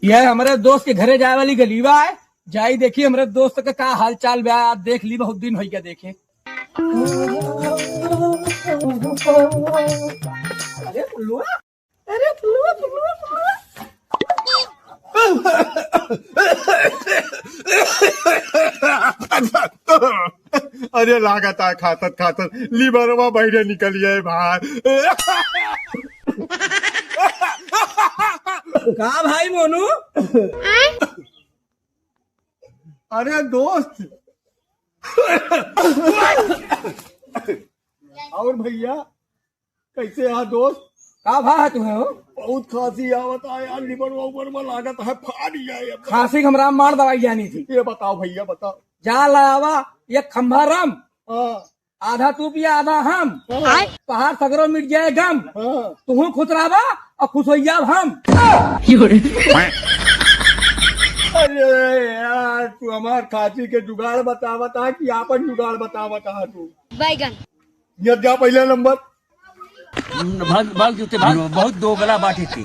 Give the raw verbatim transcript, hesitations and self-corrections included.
ये हमरे दोस्त के घरे जाए वाली गलीवा है, जाई देखी हमरे दोस्त के का हाल चाल बा, आज देख ली, बहुत दिन होइ गया देखे। अरे फुलवा, अरे फुलवा, फुलवा, फुलवा। अरे लागत है खातत खातत लिवरवा बहिरे निकल गए भाई। का भाई मोनू? अरे दोस्त। और भैया, कैसे है दोस्त? का भा है तुम्हें हो? बहुत खांसी आवत है यार, लिवरवा उबरवा लागत है, फाट जाए अब। खांसी के हमरा मार दवाई जानी थी। ये बताओ भैया, बताओ। जा लावा एक खंभा रम, हाँ। आधा तू पिया, आधा हम। हाँ। पहाड़ सगरो मिट जाए गम। हाँ। तुहूँ खुश रहबा और खुश हो जाब हम। अरे यार, तू हमार खांसी के जुगाड़ बतावत है कि आपन जुगाड़ बतावत है तू? बैगन। ये जा पहला नंबर। भाग, भाग जूते, भाग। बहुत दोगला बाटी थी।